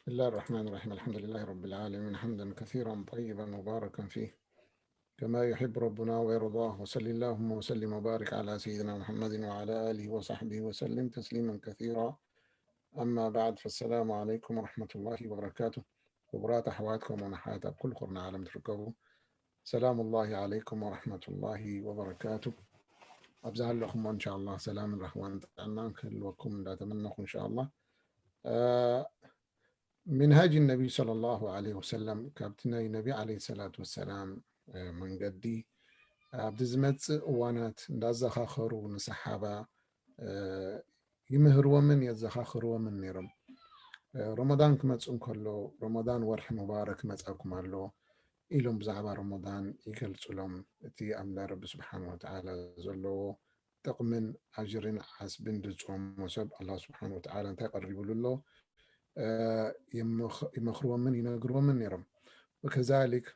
بسم الله الرحمن الرحيم. الحمد لله رب العالمين، حمدا كثيرا طيبا مباركا فيه، كما يحب ربنا ويرضاه. وصل اللهم وسلم وبارك على سيدنا محمد وعلى آله وصحبه وسلم تسليما كثيرا. أما بعد، فالسلام عليكم ورحمة الله وبركاته. ክቡራት ኣሕዋት ከምኡውን ኣሓት ኣብ ኩሉ ኩርናዕ ዓለም ትርከቡ፣ ሰላም ላሂ ዓለይኩም ወረሕመቱላሂ ወበረካቱ። ኣብዛ ዘለኹሞ እንሻላ ሰላምን ራህዋን ጥዕናን ክህልወኩም እንዳተመነኹ እንሻላ። ሚንሃጅ ነቢ ሰለላሁ ዐለይሂ ወሰለም፣ ካብቲ ናይ ነቢ ዐለይሂ ሰላቱ ወሰላም መንገዲ፣ ኣብቲ ዝመጽእ እዋናት እንዳዘኻኸሩ ንሰሓባ ይምህርዎምን የዘኻኽርዎምን ነይሮም። ረመዳን ክመጽእ እንከሎ፣ ረመዳን ወርሒ ሙባረክ መጻኩም ኣሎ ኢሎም ብዛዕባ ረመዳን ይገልጹሎም። እቲ ኣምላኽ ረቢ ስብሓን ወተዓላ ዘለዎ ጥቕምን ኣጅርን ዓስብን ዝጾሞ ሰብ ኣላህ ስብሓን ወተዓላ እንታይ ቀሪቡሉ ኣሎ? ይመኽርዎምን ይነግርዎምን ነይሮም። ወከዛሊክ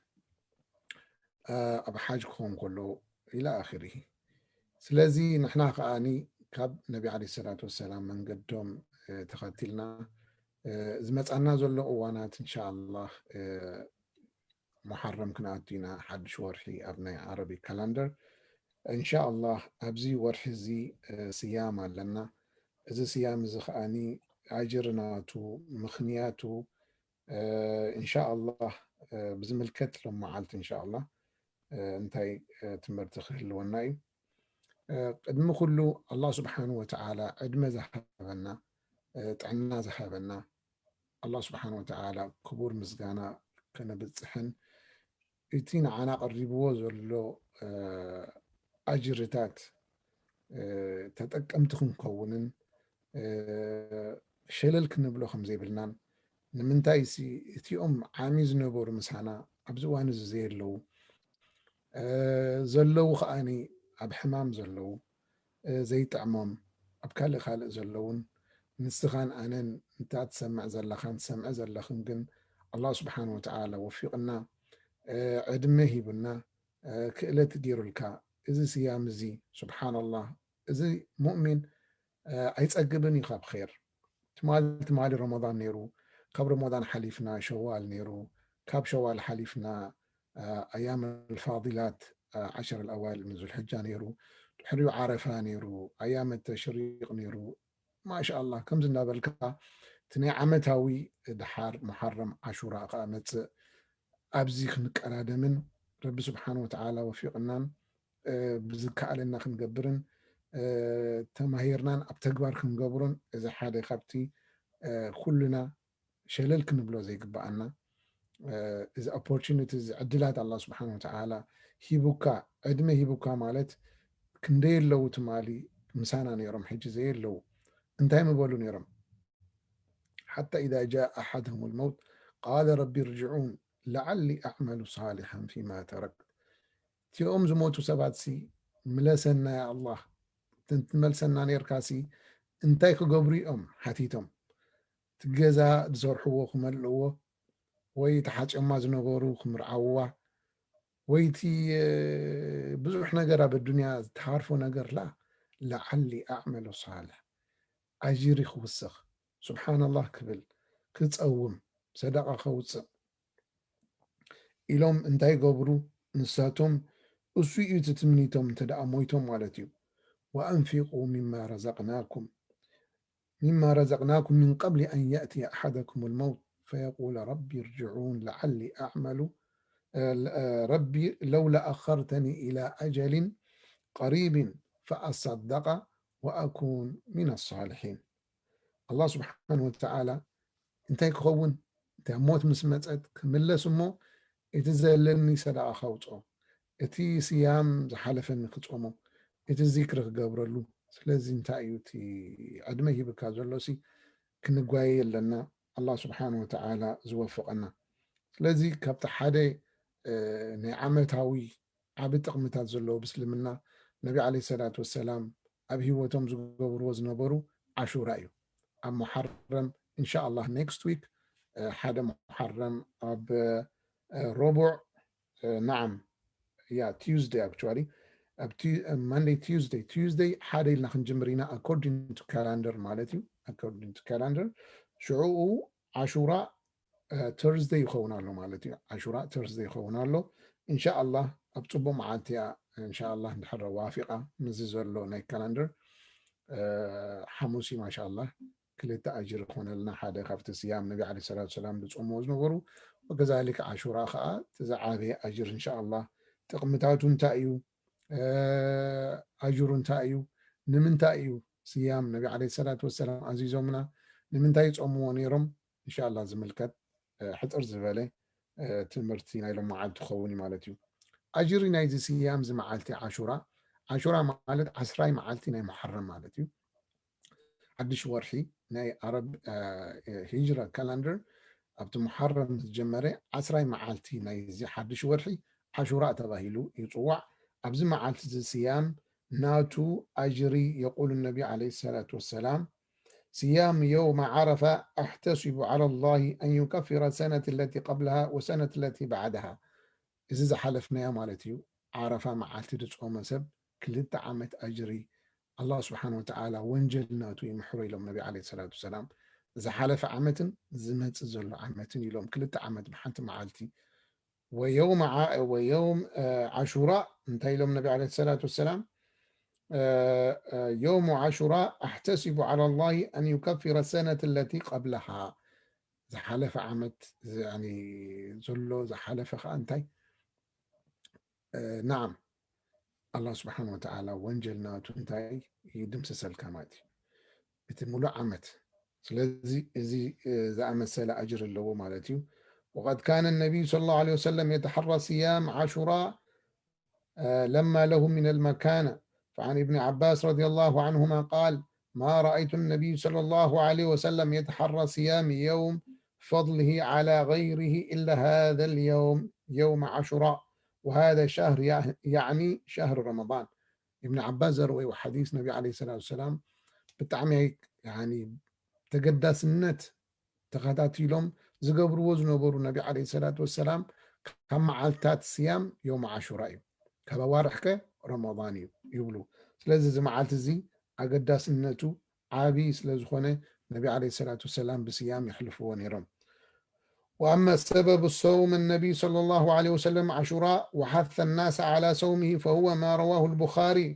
ኣብ ሓጅ ክኸውን ከሎ ኢላ ኣኺሪ። ስለዚ ንሕና ከኣኒ ካብ ነቢ ዓለይሂ ሰላቱ ወሰላም መንገዶም ተኸቲልና ዝመጻና ዘሎ እዋናት እንሻኣላህ፣ ሙሓረም ክንኣቱ ኢና፣ ሓድሽ ወርሒ ኣብ ናይ ዓረቢ ካላንደር። እንሻኣላህ ኣብዚ ወርሒ እዚ ስያም ኣለና። እዚ ስያም እዚ ከኣኒ ኣጅር ናቱ፣ ምኽንያቱ፣ እንሻኣላህ ብዝምልከት ሎም መዓልቲ እንሻኣላህ እንታይ ትምህርቲ ክህልወና እዩ። ቅድሚ ኩሉ ኣላህ ስብሓን ወተዓላ ዕድመ ዝሃበና፣ ጥዕና ዝሃበና ኣላህ ስብሓን ወተዓላ ክቡር ምስጋና ከነብጽሕን እቲ ንዓና ቀሪብዎ ዘሎ ኣጅርታት ተጠቀምቲ ክንከውንን ሸለል ክንብሎ ከም ዘይብልናን፣ ንምንታይሲ እቲኦም ዓሚ ዝነበሩ ምሳና ኣብዚ እዋን እዚ ዘየለዉ፣ ዘለዉ ከኣኒ ኣብ ሕማም ዘለዉ፣ ዘይጥዕሞም፣ ኣብ ካልእ ካልእ ዘለዉን፣ ንስኻን ኣነን እንታ ትሰምዕ ዘለኻን ትሰምዒ ዘለኽን ግን ኣላህ ስብሓን ወተዓላ ወፊቕና፣ ዕድመ ሂቡና፣ ክእለት ገይሩልካ፣ እዚ ስያም እዚ ስብሓንላህ፣ እዚ ሙእሚን ኣይጸግብን እዩ ካብ ኸይር። ትማሊ ትማሊ ረመዳን ነይሩ፣ ካብ ረመዳን ሓሊፍና ሸዋል ነይሩ፣ ካብ ሸዋል ሓሊፍና ኣያም ኣልፋዲላት ዓሸር ኣልኣዋል ምን ዙልሕጃ ነይሩ፣ ድሕሪኡ ዓረፋ ነይሩ፣ ኣያም ተሽሪቕ ነይሩ። ማሻኣላህ ከምዚ እናበልካ እቲ ናይ ዓመታዊ ድሓር ሙሓረም ዓሹራ ከኣ መጽእ። ኣብዚ ክንቀዳደምን ረቢ ስብሓን ወተዓላ ወፊቕናን ብዝከኣለና ክንገብርን ተማሂርናን ኣብ ተግባር ክንገብሮን እዚ ሓደ ካብቲ ኩልና ሸለል ክንብሎ ዘይግብኣና እዚ ኦፖርቹኒቲ እዚ ዕድላት ኣላ ስብሓን ወተዓላ ሂቡካ ዕድመ ሂቡካ ማለት ክንደይ ኣለዉ ትማሊ ምሳና ነይሮም ሕጂ ዘየለዉ እንታይ ምበሉ ነይሮም ሓታ ኢዛ ጃእ ኣሓድሁም ልመውት ቃለ ረቢ ርጅዑን ለዓሊ ኣዕመሉ ሳሊሐን ፊማ ተረክት እቲኦም ዝሞቱ ሰባት ሲ ምለሰና ያ ኣላህ ትመልሰና ነርካ ሲ እንታይ ክገብሩ እዮም ሓቲቶም እቲ ገዛ ዝሰርሕዎ ክመልእዎ ወይ ተሓፂኦማ ዝነበሩ ክምርዓውዋ ወይ እቲ ብዙሕ ነገር ኣብ ኣዱንያ ዝተሃርፎ ነገር ላ ለዓሊ ኣዕመሉ ሳልሕ ኣጅሪ ክውስኽ ስብሓንላህ ክብል ክፀውም ሰደቃ ከውፅእ ኢሎም እንታይ ይገብሩ ንሳቶም እሱ እዩ እቲ ትምኒቶም እንተ ደኣ ሞይቶም ማለት እዩ ወኣንፊቁ ሚማ ረዘቅናኩም مما رزقناكم من قبل أن يأتي أحدكم الموت فيقول رب ارجعون لعلي أعمل رب لولا أخرتني إلى أجل قريب فأصدق وأكون من الصالحين الله سبحانه وتعالى እንታይ ክኸውን እንታይ ሞት ምስ መፀት ክምለስ እሞ እቲ ዘለኒ ሰደቃ ካውፅኦ እቲ ስያም ዝሓለፈኒ ክፀሞ እቲ ዚክሪ ክገብረሉ ስለዚ እንታይ እዩ እቲ ዕድመ ሂብካ ዘሎ ሲ ክንጓየ ኣለና ኣላ ስብሓን ወተዓላ ዝወፍቀና ስለዚ ካብቲ ሓደ ናይ ዓመታዊ ዓቢ ጥቕምታት ዘለዎ ብስልምና ነቢ ዓለይሂ ሰላቱ ወሰላም ኣብ ህይወቶም ዝገብርዎ ዝነበሩ ዓሹራ እዩ ኣብ ሙሓረም እንሻ ኣላህ ኔክስት ዊክ ሓደ ሙሓረም ኣብ ረቡዕ ናዓም ያ ቲዩዝደይ ኣክቹዋሊ ኣብ ማንደይ ቲዩዝደይ ቲዩዝደይ ሓደ ኢልና ክንጅምር ኢና according to calendar ማለት እዩ according to calendar ሽዑኡ ዓሹራ ተርስደይ ይኸውን ኣሎ ማለት እዩ። ዓሹራ ተርስደይ ይኸውን ኣሎ። እንሻኣላህ ኣብ ፅቡቅ መዓልቲ እያ። እንሻኣላህ እንድሕር ዋፊቃ ምስዚ ዘሎ ናይ ካላንደር ሓሙሲ ማሻኣላህ ክልተ ኣጅር ይኾነልና። ሓደ ካብቲ ስያም ነቢ ዓለይሂ ሰላቱ ሰላም ዝጾምዎ ዝነበሩ፣ ወከዛሊክ ዓሹራ ከዓ እቲ ዝዓበየ ኣጅር እንሻኣላህ ጥቕምታቱ እንታይ እዩ? ኣጅሩ እንታይ እዩ? ንምንታይ እዩ ስያም ነቢ ዓለይሂ ሰላቱ ወሰላም ኣዚዞምና? ንምንታይ ይጾምዎ ነይሮም? እንሻላ ዝምልከት ሕፅር ዝበለ ትምህርቲ ናይ ሎም መዓልቲ ክኸውን እዩ ማለት እዩ። ኣጅሪ ናይዚ ስያም እዚ መዓልቲ ዓሹራ፣ ዓሹራ ማለት ዓስራይ መዓልቲ ናይ መሓረም ማለት እዩ። ሓድሽ ወርሒ ናይ ኣረብ ሂጅራ ካላንደር ኣብቲ መሓረም ዝጀመረ ዓስራይ መዓልቲ ናይዚ ሓድሽ ወርሒ ዓሹራ ተባሂሉ ይፅዋዕ። ኣብዚ መዓልቲ እዚ ስያም ናቱ ኣጅሪ የቁሉ ነቢ ዓለይሂ ሰላቱ ወሰላም ስያም የውመ ዓረፋ ኣሕተሲቡ ዓላ ላሂ ኣን ዩከፊረ ሰነት ለቲ ቀብለሃ ወሰነት ለቲ ባዕድሃ። እዚ ዝሓለፍናዮ ማለት እዩ። ዓረፋ መዓልቲ ዝጾመ ሰብ ክልተ ዓመት ኣጅሪ ኣላህ ስብሓን ወተዓላ ወንጀል ናቱ ይምሕሮ ኢሎም ነቢ ዓለይሂ ሰላቱ ወሰላም። ዝሓለፈ ዓመትን ዝመጽእ ዘሎ ዓመትን ኢሎም ክልተ ዓመት ብሓንቲ መዓልቲ ወየውም ዓሹራ እንታይ ኢሎም ነቢ ዓለይሂ ሰላቱ ወሰላም? የውሙ ዓሹራ ኣሕተሲቡ ዓላ ላሂ ኣን ዩከፊረ ሰነት ለቲ ቀብለሃ። ዝሓለፈ ዓመት ዘሎ ዝሓለፈ ከዓ እንታይ? ናዓም ኣላህ ስብሓን ወተዓላ ወንጀል ናቱ እንታይ ይድምስሰልካ ማለት እዩ። እቲ ሙሉእ ዓመት ስለዚ እዚ ዝኣመሰለ ኣጅር ኣለዎ ማለት እዩ። وقد كان النبي صلى الله عليه وسلم يتحرى صيام عاشوراء لما له من المكانة. فعن ابن عباس رضي الله عنهما قال: ما رأيت النبي صلى الله عليه وسلم يتحرى صيام يوم فضله على غيره إلا هذا اليوم، يوم عاشوراء، وهذا شهر، يعني شهر رمضان. ابن عباس ዘርወይዎ ሓዲስ ነቢ ዓለይሂ ሰላቱ ወሰላም ብጣዕሚ ተገዳስነት ተኸታቲሎም ዝገብርዎ ዝነበሩ ነቢ ዓለይሂ ሰላቱ ወሰላም ካብ መዓልታት ስያም ዮም ዓሹራ እዩ። ካብ ኣዋርሕከ ረመዳን እዩ ይብሉ። ስለዚ እዚ መዓልቲ እዚ ኣገዳስነቱ ዓብዪ ስለ ዝኾነ ነቢ ዓለይሂ ሰላቱ ወሰላም ብስያም የሕልፍዎ ነይሮም። وأما سبب صوم النبي صلى الله عليه وسلم عاشوراء وحث الناس على صومه فهو ما رواه البخاري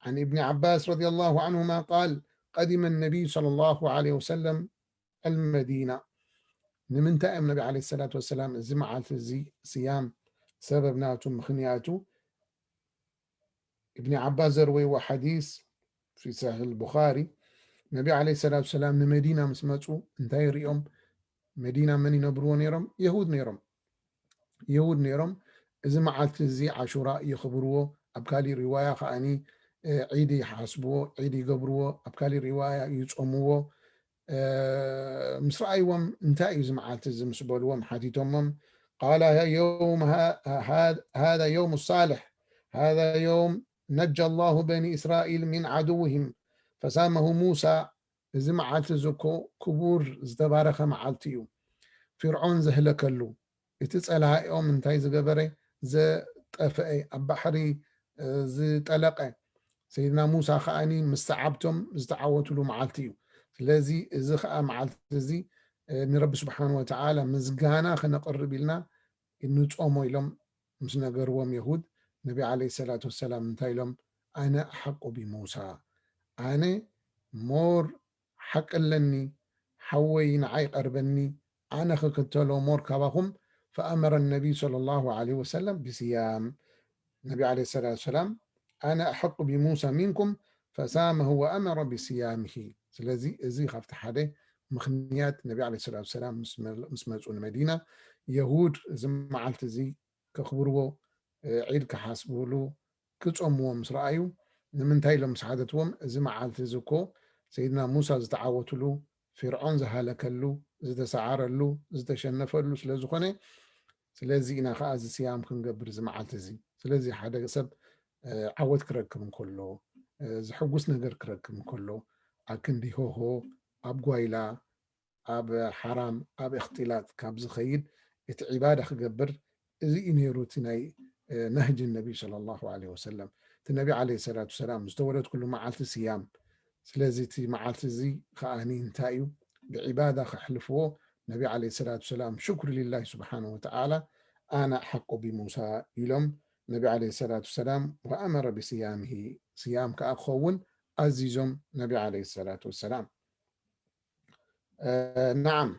عن ابن عباس رضي الله عنهما قال: قدم النبي صلى الله عليه وسلم المدينة. ንምንታይ እዮም ነቢ ዓለይሂ ሰላቱ ወሰላም እዚ መዓልቲ እዚ ስያም ሰበብ ናቱ ምኽንያቱ እብኒ ዓባስ ዘርወይዎ ሓዲስ ፊ ሰሒሕ ቡኻሪ ነቢ ዓለይሂ ሰላቱ ወሰላም ንመዲና ምስ መፁ እንታይ ሪኦም? መዲና መን ይነብርዎ ነይሮም? የሁድ ነይሮም። የሁድ ነይሮም። እዚ መዓልቲ እዚ ዓሹራ የኽብርዎ። ኣብ ካሊእ ሪዋያ ከዓኒ ዒድ ይሓስብዎ፣ ዒድ ይገብርዎ። ኣብ ካሊእ ሪዋያ ይጾምዎ። ምስ ረኣይዎም እንታይ እዩ እዚ መዓልቲ እዚ ምስ በልዎም ሓቲቶሞም ቃላ የውም ሃ- ሃ- ሃذا يوم صالح هذا يوم نجى الله بني إسرائيل من عدوهم فصامه موسى እዚ መዓልቲ እዚ እኮ ክቡር ዝተባረኸ መዓልቲ እዩ። ፊርዖን ዘህለከሉ እቲ ጸላኢኦም እንታይ ዝገበረ ዘጠፍአ ኣብ ባሕሪ ዝጠለቀ ሰይድና ሙሳ ከዓኒ ምስ ሰዓብቶም ዝተዓወትሉ መዓልቲ እዩ። ስለዚ እዚ ከዓ መዓልቲ እዚ ንረቢ ስብሓን ወተዓላ ምስጋና ክነቕርብ ኢልና ንጾሞ ኢሎም ምስ ነገርዎም የሁድ ነቢ ዓለይሂ ሰላቱ ወሰላም እንታይ ኢሎም ኣነ ኣሓቁ ቢሙሳ ኣነ ሞር ሓቂ ኣለኒ ሓወይ ንዓይ ቀርበኒ ኣነ ክክተሎ ሞር ካባኹም فأمر النبي صلى الله عليه وسلم بصيام ነቢ ዓለይሂ ሰላቱ ወሰላም ኣነ ኣሐቁ ቢሙሳ ሚንኩም ፈሳመሁ ወአመረ ቢስያምሂ ስለዚ እዚ ካብቲ ሓደ ምኽንያት ነቢ ዓለይሂ ሰላቱ ወሰላም ምስ መፁ ንመዲና የሁድ እዚ መዓልቲ እዚ ከኽብርዎ ዒድ ክሓስብሉ ክፀምዎ ምስ ረኣዩ ንምንታይ ኢሎም ምስ ሓተትዎም እዚ መዓልቲ እዚ እኮ ሰይድና ሙሳ ዝተዓወትሉ ፊርዖን ዝሃለከሉ ዝተሰዓረሉ ዝተሸነፈሉ ስለዝኾነ ስለዚ ኢና ከዓ እዚ ስያም ክንገብር እዚ መዓልቲ እዚ ስለዚ ሓደ ሰብ ዓወት ክረክብ እንከሎ ዝሕጉስ ነገር ክረክብ እንከሎ ኣብ ክንዲ ሆሆ ኣብ ጓይላ ኣብ ሓራም ኣብ እክትላጥ ካብ ዝኸይድ እቲ ዒባዳ ክገብር እዚ እዩ ነይሩ እቲ ናይ ነህጅ ነቢ صلى الله عليه وسلم እቲ ነቢ عليه الصلاة والسلام ዝተወለድኩሉ መዓልቲ ስያም ስለዚ እቲ መዓልቲ እዚ ከዓኒ እንታይ እዩ ብዒባዳ ከሕልፍዎ ነቢ ዓለይሂ ሰላቱ ሰላም ሽኩር ሊላሂ ስብሓነሁ ወተዓላ ኣነ ሓቁ ብሙሳ ኢሎም ነቢ ዓለይሂ ሰላቱ ሰላም ወኣመረ ብስያምሂ ስያም ከኣ ክኸውን ኣዚዞም ነቢ ዓለይሂ ሰላቱ ወሰላም። ናዓም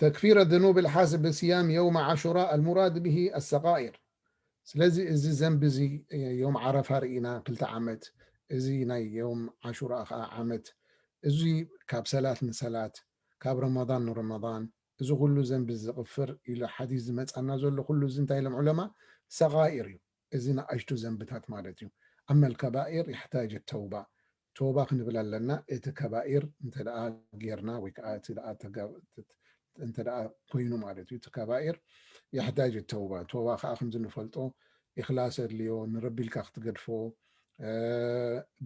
ተክፊር ذنوب الحاسب بصيام يوم عاشوراء المراد به الصغائر። ስለዚ እዚ ዘንቢ እዚ ዮም ዓረፋ ርኢና ክልተ ዓመት፣ እዚ ናይ ዮም ዓሹራ ከዓ ዓመት፣ እዚ ካብ ሰላት ንሰላት፣ ካብ ረመዳን ንረመዳን፣ እዚ ኩሉ ዘንቢ ዝቕፍር ኢሉ ሓዲስ ዝመፃና ዘሎ ኩሉ እዚ እንታይ ኢሎም ዑለማ? ሰቃኢር እዩ። እዚ ንኣሽቱ ዘንብታት ማለት እዩ። ኣመል ከባኢር የሕታጅ ተውባ፣ ተውባ ክንብል ኣለና። እቲ ከባኢር እንተ ደኣ ጌርና ወይ ከዓ እቲ ደኣ ተጋ-፣ እንተ ደኣ ኮይኑ ማለት እዩ። እቲ ከባኢር የሕታጅ ተውባ፣ ተውባ ከዓ ከምዚ ንፈልጦ ኢኽላስ ኣድልዮ፣ ንረቢ ኢልካ ክትገድፎ፣ እ፣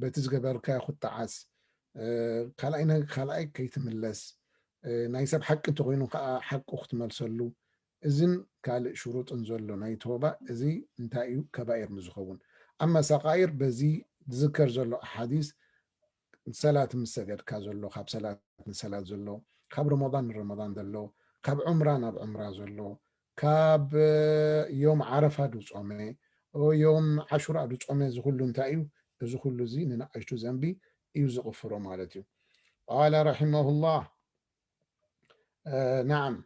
በቲ ዝገበርካዮ ክትጠዓስ፣ እ፣ ካልኣይ ነ-፣ ካልኣይ ከይትምለስ፣ እ፣ ናይ ሰብ ሓቂ እንተኮይኑ ከዓ ሓቁ ክትመልሰሉ፣ እዝን ካልእ ሽሩጥን ዘሎ ናይ ተውባ፣ እዚ እንታይ እዩ? ከባኢር ንዝኸውን። ኣማ ሰቃኢር በዚ ዝዝከር ዘሎ ኣሓዲስ ሰላት ምስ ሰገድካ ዘሎ፣ ካብ ሰላት ንሰላት ዘሎ፣ ካብ ረመዳን ንረመዳን ዘሎ፣ ካብ ዑምራ ናብ ዑምራ ዘሎ፣ ካብ ዮም ዓረፋ ድጾመ፣ ዮም ዓሹራ ድጾመ፣ እዚ ኩሉ እንታይ እዩ? እዚ ኩሉ እዚ ንንኣሽቱ ዘንቢ እዩ ዝቕፍሮ ማለት እዩ። ቃለ ረሒመሁላህ። እ፣ ናዓም።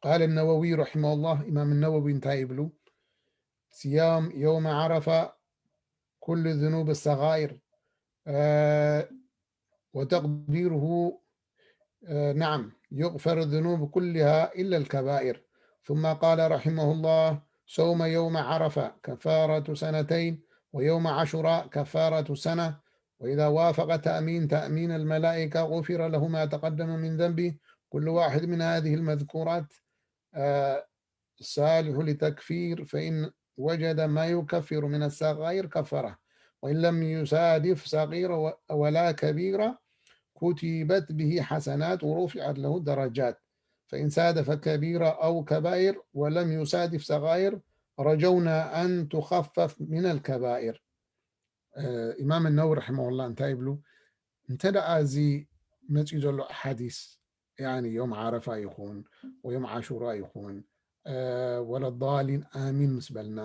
ቃለ ነወዊ ረሒመሁላህ፣ ኢማም ነወዊ እንታይ ይብሉ? صيام يوم عرفة كل الذنوب الصغائر، آه، وتقديره، آه، نعم، يغفر الذنوب كلها إلا الكبائر. ثم قال رحمه الله: صوم يوم عرفة كفارة سنتين، ويوم عاشوراء كفارة سنة، وإذا وافق تأمين تأمين الملائكة غفر له ما تقدم من ذنبه. كل واحد من هذه المذكورات، آه، صالح لتكفير، فإن وجد ما يكفر من الصغائر كفره، وإن لم يصادف صغيرة و-، ولا كبيرة كتبت به حسنات ورفعت له درجات، فإن صادف كبيرة أو كبائر ولم يصادف صغائر رجونا أن تخفف من الكبائر. እ፣ ኢማም ነወዊ ረሒመሁላህ እንታይ ይብሉ? እንተ ደኣ እዚ መጺኡ ዘሎ ኣሓዲስ፣ ያኒ ዮም ዓረፋ ይኹን፣ ወዮም ዓሹራ ይኹን፣ እ፣ ወለዳሊን ኣሚን ምስ በልና፣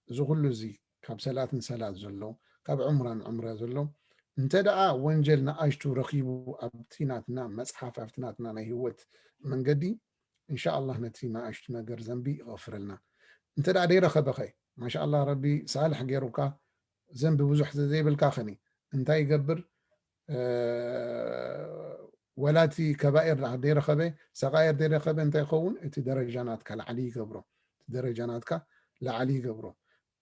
እዚ ኩሉ እዚ ካብ ሰላት ንሰላት ዘሎ፣ ካብ ዑምራ ንዑምራ ዘሎ፣ እንተ ደኣ ወንጀል ንኣሽቱ ረኺቡ ኣብቲ ናትና መጽሓፍ፣ ኣብቲ ናትና ናይ ህይወት መንገዲ፣ ኢንሻኣላህ ነቲ ንኣሽቱ ነገር ዘንቢ ይቐፍረልና። እንተ ደኣ ደይረኸበኸ፣ ማሻኣላህ ረቢ ሳልሕ ገይሩካ፣ ዘንቢ ብዙሕ ዘይብልካ ኸኒ እንታይ ይገብር? እ፣ ወላ እቲ ከባኤር ደኣ ደይረኸበ፣ ሰቃየር ደይረኸበ እንታይ ይኸውን? እቲ ደረጃ ናትካ ላዕሊ ይገብሮ። እቲ ደረጃ ናትካ ላዕሊ ይገብሮ።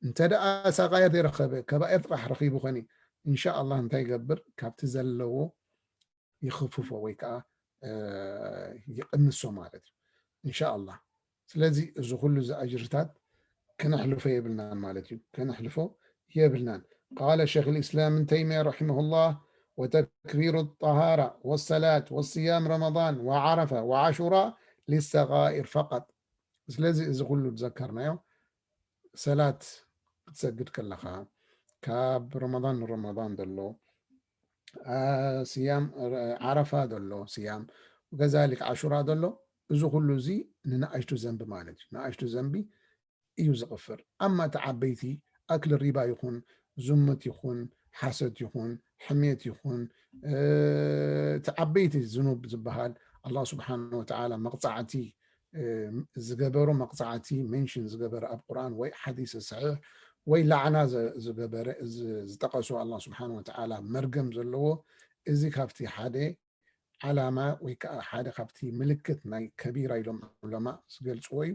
እንተ ደኣ ሰቃየር ደይረኸበ፣ ከባኤር ጥራሕ ረኺቡ ኸኒ፣ ኢንሻኣላህ እንታይ ይገብር? ካብቲ ዘለዎ ይኽፍፎ ወይ ከዓ፣ እ፣ ይቕንሶ ማለት እዩ። ኢንሻኣላህ። ስለዚ እዚ ኩሉ እዚ ኣጅርታት ከነሕልፎ የብልናን ማለት እዩ። ከነሕልፎ የብልናን። قال شيخ الإسلام ابن تيمية رحمه الله: وتكفير الطهارة والصلاة والصيام رمضان وعرفة وعاشوراء للصغائر فقط. ስለዚ እዚ ኩሉ ዝዘከርናዮ ሰላት ክትሰግድ ከለኻ፣ ካብ ረመዳን ንረመዳን ዘሎ፣ አ፣ ስያም፣ ረ-፣ ዓረፋ ዘሎ ስያም፣ ወከዛሊክ ዓሹራ ዘሎ፣ እዚ ኩሉ እዚ ንንኣሽቱ ዘንቢ ማለት እዩ። ንኣሽቱ ዘንቢ እዩ ዝቕፍር። ኣማ እቲ ዓበይቲ፣ ኣክል ሪባ ይኹን፣ ዝሙት ይኹን፣ ሓሰት ይኹን፣ ሕሜት ይኹን፣ እ፣ እቲ ዓበይቲ ዝኑብ ዝበሃል፣ ኣላህ ስብሓነ ወተዓላ መቕጻዕቲ፣ እ፣ ዝገበሮ መቕጻዕቲ ሜንሽን ዝገበረ ኣብ ቁርኣን ወይ ሓዲስ ሰሒሕ ወይ ላዕና ዘ-፣ ዝገበረ፣ ዝ-፣ ዝጠቐሶ ኣላህ ስብሓነ ወተዓላ መርገም ዘለዎ፣ እዚ ካብቲ ሓደ ዓላማ ወይ ከዓ ሓደ ካብቲ ምልክት ናይ ከቢራ ኢሎም ዑለማ ዝገልጽዎ እዩ።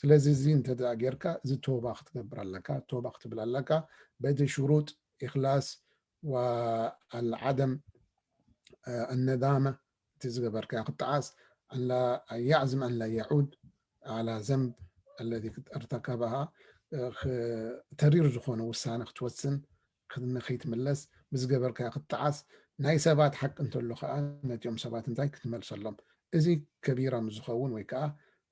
ስለዚ እዚ እንተ ደኣ ጌርካ፣ እዚ ቶባ ክትገብር ኣለካ፣ ቶባ ክትብል ኣለካ። በቲ ሽሩጥ ኢኽላስ ወኣልዓደም፣ እ፣ ኣነዳማ፣ እቲ ዝገበርካዮ ክትጠዓስ፣ ኣን ላ፣ ኣን ያዕዝም ኣን ላ የዑድ ዓላ ዘንብ ኣለዚ ርተከበሃ፣ እ፣ ኽ-፣ ተሪር ዝኾነ ውሳነ ክትወስን፣ ክ-፣ ንኸይትምለስ፣ ብዝገበርካዮ ክትጠዓስ፣ ናይ ሰባት ሓቂ እንተሎ ኸዓ ነቲኦም ሰባት እንታይ ክትመልሰሎም። እዚ ከቢራ ምስ ዝኸውን ወይ ከዓ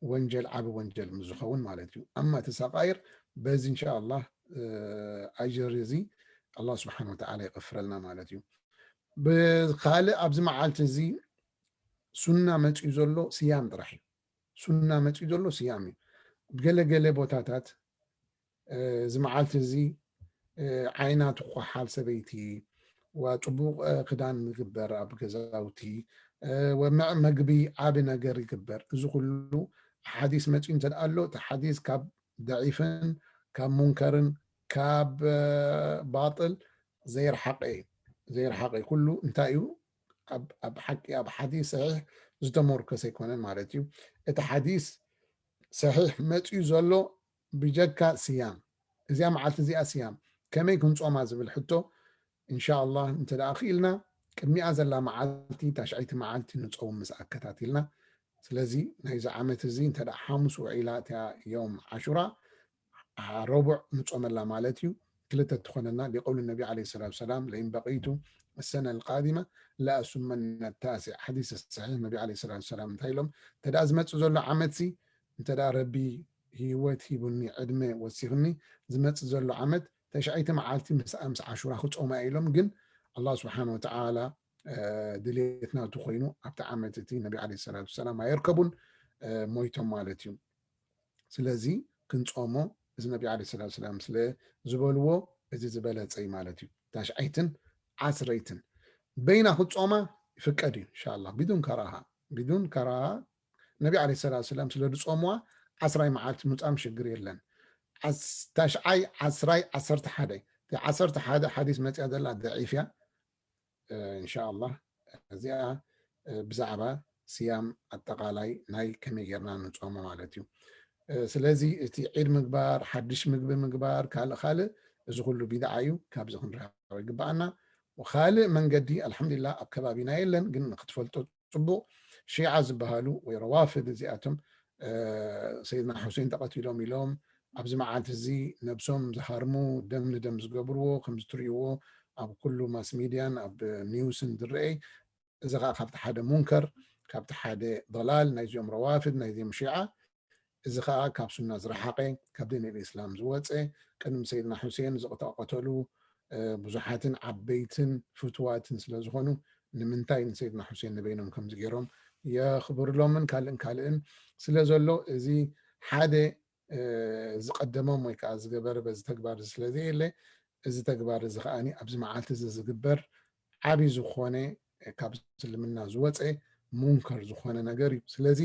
ወንጀል፣ ዓቢ ወንጀል ምስ ዝኸውን ማለት እዩ። ኣማ እቲ ሰቃይር በዚ እንሻኣላህ፣ እ፣ ኣጅር እዚ ኣላህ ስብሓን ወተዓላ ይቐፍረልና ማለት እዩ። ብኻልእ ኣብዚ መዓልቲ እዚ ሱና መፅኡ ዘሎ ስያም ጥራሕ እዩ። ሱና መፅኡ ዘሎ ስያም እዩ። ኣብ ገለ ገለ ቦታታት እዚ መዓልቲ እዚ ዓይና ትኳሓል ሰበይቲ፣ ወፅቡቕ ክዳን ይግበር ኣብ ገዛውቲ፣ ወምዕ መግቢ ዓቢ ነገር ይግበር። እዚ ኩሉ ሓዲስ መፅኡ እንተ ኣሎ፣ እቲ ሓዲስ ካብ ደዒፍን ካብ ሙንከርን ካብ ባጥል ዘይረሓቐ እዩ። ዘይረሓቐ እዩ። ኩሉ እንታይ እዩ? ኣብ ሓቂ ኣብ ሓዲስ ሰሒሕ ዝተመርኮሰ ኣይኮነን ማለት እዩ። እቲ ሓዲስ ሰሒሕ መፅኡ ዘሎ ብጀካ ስያም፣ እዚኣ መዓልቲ እዚኣ ስያም ከመይ ክንፆማ ዝብል ሕቶ፣ እንሻ ኣላህ እንተ ደኣ ክኢልና ቅድሚኣ ዘላ መዓልቲ ታሽዐይቲ መዓልቲ ንፀውም ምስ ኣከታቲልና። ስለዚ ናይዚ ዓመት እዚ እንተ ደኣ ሓሙስ ውዒላ እቲኣ ዮም ዓሹራ፣ ረቡዕ ንጾመላ ማለት እዩ። ክልተ ትኾነና ሊቀውል ነቢ ዓለይሂ ሰላቱ ሰላም ለኢን በቂቱ ሰነ ልቃዲመ ለኣሱመነ ታሲዕ ሓዲስ ሰሒሕ ነቢ ዓለይሂ ሰላቱ ሰላም እንታይ ኢሎም? እንተ ደኣ ዝመጽእ ዘሎ ዓመትሲ እንተ ደኣ ረቢ ህይወት ሂቡኒ ዕድመ ወሲኽኒ ዝመጽእ ዘሎ ዓመት ተሽዐይቲ መዓልቲ ምስ ምስ ዓሹራ ክጾማ ኢሎም። ግን ኣላህ ስብሓን ወተዓላ ድሌት ናቱ ኮይኑ ኣብቲ ዓመት እቲ ነቢ ዓለይሂ ሰላቱ ሰላም ኣየርከቡን፣ ሞይቶም ማለት እዩ። ስለዚ ክንጾሞ እዚ ነቢ ዓለይሂ ሰላቱ ሰላም ስለ ዝበልዎ እዚ ዝበለጸ እዩ ማለት እዩ። ታሽዓይትን ዓስረይትን በይና ክትጾማ ይፍቀድ እዩ እንሻላ ቢዱን ከራሃ ቢዱን ከራሃ ነቢ ዓለይሂ ሰላቱ ሰላም ስለ ዝጾምዋ ዓስራይ መዓልቲ ምጻም ሽግር የለን። ዓስ- ታሽዓይ ዓስራይ ዓሰርተ ሓደ እቲ ዓሰርተ ሓደ ሓዲስ መጽያ ዘላ ደዒፍ እያ። እንሻላ እዚኣ ብዛዕባ ስያም ኣጠቓላይ ናይ ከመይ ጌርና ንጾሞ ማለት እዩ። ስለዚ እቲ ዒድ ምግባር ሓድሽ ምግቢ ምግባር ካልእ ካልእ እዚ ኩሉ ቢድዓ እዩ። ካብዚ ክንርሕቆ ይግብኣና። ካልእ መንገዲ ኣልሓምዱሊላ ኣብ ከባቢና የለን ግን ክትፈልጦ ፅቡቕ። ሺዓ ዝበሃሉ ወይ ረዋፍድ እዚኣቶም ሰይድና ሑሴን ተቐቲሎም ኢሎም ኣብዚ መዓልቲ እዚ ነብሶም ዝሃርሙ ደም ንደም ዝገብርዎ ከምዚ ትርእይዎ ኣብ ኩሉ ማስ ሚድያን ኣብ ኒውስን ዝረአ። እዚ ከዓ ካብቲ ሓደ ሙንከር ካብቲ ሓደ ضلال ናይዚኦም ረዋፍድ ናይዚኦም ሺዓ እዚ ከዓ ካብ ሱና ዝረሓቐ ካብ ዲን ልእስላም ዝወፀ ቅድሚ ሰይድና ሑሴን ዝተቐተሉ ብዙሓትን ዓበይትን ፍትዋትን ስለ ዝኾኑ ንምንታይ ንሰይድና ሑሴን ንበይኖም ከምዚ ገይሮም የኽብርሎምን ካልእን ካልእን ስለ ዘሎ እዚ ሓደ ዝቐደሞም ወይ ከዓ ዝገበረ በዚ ተግባር እዚ ስለ ዘየለ እዚ ተግባር እዚ ከዓ ኣብዚ መዓልቲ እዚ ዝግበር ዓብዪ ዝኾነ ካብ እስልምና ዝወፀ ሙንከር ዝኾነ ነገር እዩ። ስለዚ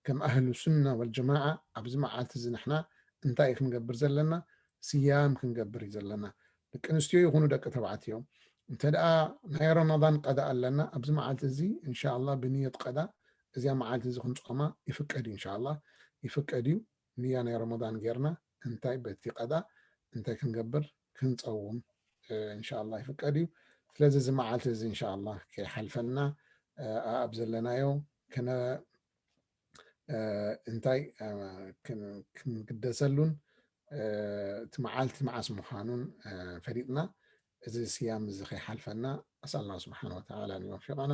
ከም ኣህሉ ሱና ወልጀማዓ ኣብዚ መዓልቲ እዚ ንሕና እንታይ ክንገብር ዘለና? ስያም ክንገብር እዩ ዘለና። ደቂ ኣንስትዮ ይኹኑ ደቂ ተባዕትዮ እንተ ደኣ ናይ ረመዳን ቀዳ ኣለና ኣብዚ መዓልቲ እዚ እንሻላ ብንየት ቀዳ እዚኣ መዓልቲ እዚ ክንጾማ ይፍቀድ እዩ። እንሻላ ይፍቀድ እዩ። ንያ ናይ ረመዳን ጌርና እንታይ በቲ ቀዳ እንታይ ክንገብር ክንጸውም እንሻላ ይፍቀድ እዩ። ስለዚ እዚ መዓልቲ እዚ እንሻላ ከይሓልፈና ኣብ ዘለናዮ ከነ እንታይ ክንግደሰሉን እቲ መዓልቲ መዓስ ምዃኑን ፈሊጥና እዚ ስያም እዚ ከይሓልፈና ኣስኣል ላ ስብሓን ወተዓላ ንወፊቀና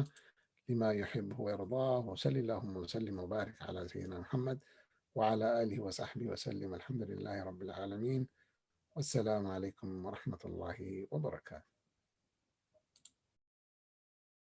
لما يحبه ويرضاه وصل اللهم وسلم وبارك على سيدنا محمد وعلى آله وصحبه وسلم الحمد لله رب العالمين والسلام عليكم ورحمة الله وبركاته